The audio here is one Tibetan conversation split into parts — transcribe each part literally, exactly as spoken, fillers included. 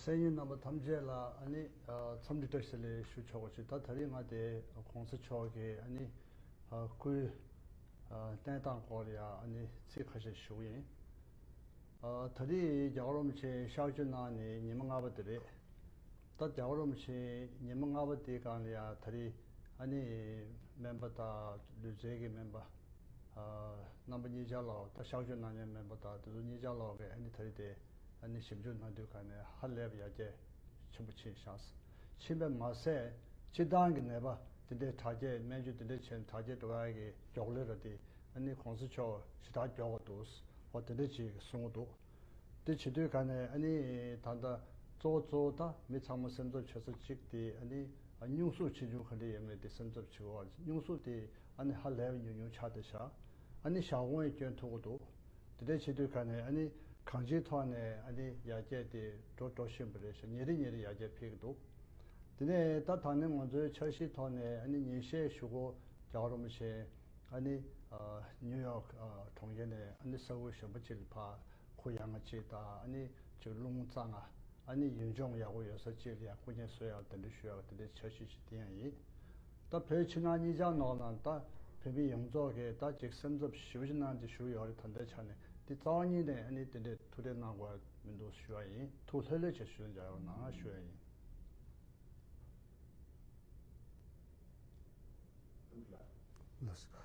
གསན་མཁན་རྣམ་པ་ཐམས་ཅད་ལ་ཨ་ནི་ཨ་འཚམས་འདྲི་བཀྲ་ཤིས་བདེ་ལེགས་ཞུ་ཆོག་པ་ཞིག་ད་ད་རིང་ང་དེ་གོང་ས་མཆོག་གི་ཨ་ནི་ཨ་སྐུའི་ཨ་གནས་སྟངས་སྐོར་ལ་ཡ་ཨ་ནི་ཚིག་ཁ་ཤས་ཞུ་གི་ཡིན། ཨ་ད་རེས་རྒྱལ་བ་རིན་པོ་ཆེ་གཤགས་བཅོས་གནང་ནས་ཉི་མ་ལྔ་པ་དེ་རེད། ད་རྒྱལ་བ་རིན་པོ་ཆེ་ཉི་མ་ལྔ་པ་དེའི་སྒང་ལ་ཡ་ད་རེས་ཨ་ནི་སྨན་པ་དང་ལུས་རྩལ་གྱི་སྨན་པ་ཨ་རྣམ་པ་གཉིས་ཆར་ལོག་ད་གཤགས་བཅོས་གནང་མཁན་སྨན་པ་དང་དེ་ཚོ་གཉིས་ཆར་ལོག་གིས་ཨ་ནི་ད་རེས་དེ་ཨ་ནི་ཞིབ་འཇུག་གནང་དུས་ག་ནས་ཧ་ལས་པ་ཡར་རྒྱས་ཆེན་པོ་ཕྱིན་བཞག་ཕྱིན་པས་མ་ཟད་སྤྱིར་བཏང་གི་ནད་པ་དེ་འདྲའི་དྲག་སྐྱེད་སྨན་བཅོས་དེ་འདྲའི་བྱས་ནས་དྲག་སྐྱེད་འགྲོ་ཡ་གི་མགྱོགས་ལས་ར་དེ་ཨ་ནི་གོང་ས་མཆོག་ཞེ་དྲག་མགྱོགས་པ་འདུག་འོ་དེ་འདྲ་ཅིག་གསུང་གི་འདུག་དེ་བྱེད་དུས་ག་ནས་ཨ་ནི་ད་ལྟ་གཙོ་བོ་གཙོ་བོ་ད་མི་ཚང་མ་སེམས་འཚབ་བྱེད་ས་གཅིག་དེ་ཨ་ནི་སྙུང་གཟུགས་ཆེ་ཆུང་ག་འདྲ་ཡོད་མེད་དེ་སེམས་འཚབ་བྱེད་དགོས། སྙུང་གཟུགས་དེ་ཨ་ནི་ཧ་ལས་པ་ཉུང་ཉུང་ཆགས་བསྡད་ཤག་ཨ་ནི་ཞག་དགོང་ཡང་སྐྱོན་ཐུག་གི་འདུག་དེ་འདྲ་བྱེད་དུས་ག་ནས་ཨ་ནི་གང་ཅིའི་ཐོག་ནས་ཨ་ནི་ཡར་རྒྱས་དེ་འགྲོ་འགྲོ་བཞིན་པ་རེད་ཤག་ཉིན་རེ་ཉིན་རེ་ཡར་རྒྱས་འཕེལ་གྱི་འདུག་དེ་ནས་ད་ད་ནི་ང་ཚོའི་འཆར་གཞིའི་ཐོག་ནས་ཨ་ནི་ཉིན་ཤས་གཞུག་གུ་རྒྱལ་བ་རིན་པོ་ཆེ་ཨ་ནི་ཨ་ནིའུ་ཡོག་ཨ་གྲོང་ཁྱེར་ནས་ཨ་ནི་ས་ཁུལ་གཞན་པ་ཅིག་ལ་ཕར་ཁོ་ཡ་ང་ཅིག་དང་ཨ་ནི་ཅིག་རླུང་གཙང་ང་ཨ་ནི་ཡུལ་ལྗོངས་ཡག་པོ་ཡོད་ས་ཅིག་ལ་ཡ་སྐུ་ཉིད་གསོལ་ཡག་དེ་འདྲ་ཞུ་ཡག་དེ་འདྲའི་འཆར་གཞི་ཞིག་དེ་ཡང་ཡིན། ད་བོད་ཕྱི་ནང་གཉིས་ཆར་ནང་ལ་ད་བོད་མི་ཡོངས་རྫོགས་ཀྱིས་ད་ཅིག་སེམས་འཚབ་ཞེ་པོ་ཅིག་གནང་སྟེ་བཞུགས་ཡོད་རེད། ད་ལྟའི་ཆ་ནས་འདི་རྩ་བ་ཉིད་ནས་ཨ་ནི་དེ་འདྲའི་ཐུགས་ཁྲལ་གནང་དགོས་མི་འདུག་ཞུ་བ་ཡིན། ཐུགས་ལྷོད་ལྷོད་བྱས་ཞུ་འཇགས་ཡོང་གནང་ཞུ་བ་ཡིན། ལགས་སོ།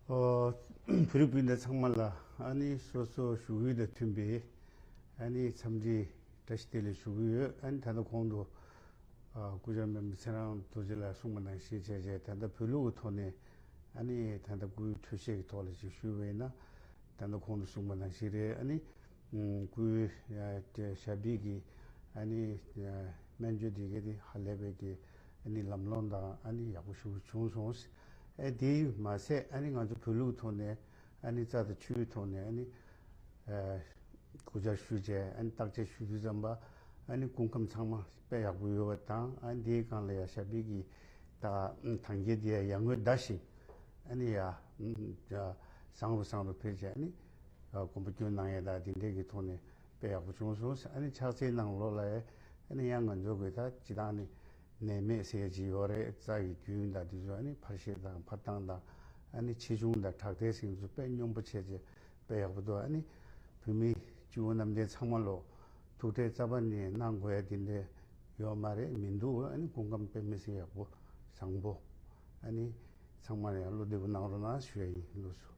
ཨོ། བོད་རིགས་སྤུན་ཟླ་ཚང་མ་ལ་ཨ་ནི་སོ་སོ་བཞུགས་ཡུལ་དང་མཐུན་པའི་ཨ་ནི་འཚམས་འདྲི་བཀྲ་ཤིས་བདེ་ལེགས་ཞུ་གི་ཡོད། ཨ་ནི་ད་ལྟ་གོང་དུ་ཨ་སྐུ་ཞབས་སྨན་པ་ཚེ་རིང་རྡོ་རྗེ་ལགས་གསུངས་པ་ནང་བཞིན་བྱས་བྱས་ད་ལྟ་བོད་ལུགས་ཀྱི་ཐོག་ནས་ཨ་ནི་ད་ལྟ་སྐུའི་ཐུགས་བཞེད་ཀྱི་ཐོག་ལ་ཅིག་ཞུས་པ་ཡིན་ན་ད་ལྟ་གོང་དུ་གསུངས་པ་ནང་བཞིན་རེད། ཨ་ནི་སྐུའི་ཞབས་པད་ཀྱི་ཨ་ནི་སྨན་བཅོས་དེ་གའི་དེ་ཧ་ལས་པའི་གི་ཨ་ནི་ལམ་ལྷོང་དང་ཨ་ནི་ཡག་པོ་ཞེ་པོ་བྱུང་སོང་། ཨ་དེ་མ་ཟད་ཨ་ནི་ང་ཚོ་བོད་ལུགས་ཐོག་ནས་ཨ་ནི་རྩ་དང་ཆུའི་ཐོག་ནས་ཨ་ནི་སྐུ་བཅར་ཞུས་བྱས་ཨ་ནི་བརྟག་དཔྱད་ཞུ་དུས་ཙམ་པ་ཨ་ནི་སྐུ་ཁམས་ཚང་མ་དཔེ་ཡག་པོ་ཡོད་པ་དང་ཨ་ནི་དེའི་སྒང་ལ་ཡ་ཞབས་པད་ཀྱི་ད་ཐང་རྒྱལ་དེ་ཡ་ཡར་ངོའི་ཟླ་བཞིན་ཨ་ནི་ཡ་བཟང་རུ་བཟང་རུ་འཕེལ་བྱས་ཨ་ནི་གོམ་པ་སྐྱོན་གནང་ཡས་དང་དེ་འདྲས་ཀྱི་ཐོག་ནས་དཔེ་ཡག་པོ་བྱུང་སོང་། ཨ་ནི་ཕྱག་འཚལ་གནང་ལོ་ལ་ཡ་ཨ་ནི་ཡང་ང་ཚོ་གི་ད་སྤྱི་བཏང་ནི་ནད་མེད་ཟེར་ཡས་ཅིག་ཡོད་རེད། རྩ་ཡི་རྒྱུན་དང་དེ་ཚོ་ཨ་ནི་འཕར་ཤད་དང་འཕར་སྟངས་དང་ཨ་ནི་ཆེ་ཆུང་དང་དྲག་ཐལ་ཟེར་ཚོ་དཔེ་སྙོམས་པོ་བྱས་བྱས་དཔེ་ཡག་པོ་འདུག་ཨ་ནི་བོད་མི་སྤྱི་བོ་གནམ་བསྟན་ཚང་མ་ལོ་ཐུགས་ཁྲལ་རྩ་བ་ནས་གནང་དགོས་ཡ་དེ་འདྲས་ཡོད་མ་རེད། མི་འདུག་ཨ་ནི་སྐུ་ཁམས་དཔེ་མི་སྲིད་ཡག་པོ་བཟང་པོ་ཨ་ནི་ཚང་མ་ལ་ཡང་བློ་བདེ་པོ་གནང་རོགས་གནང་ཞུ་ཡ་ཡིན། ལགས་སོ།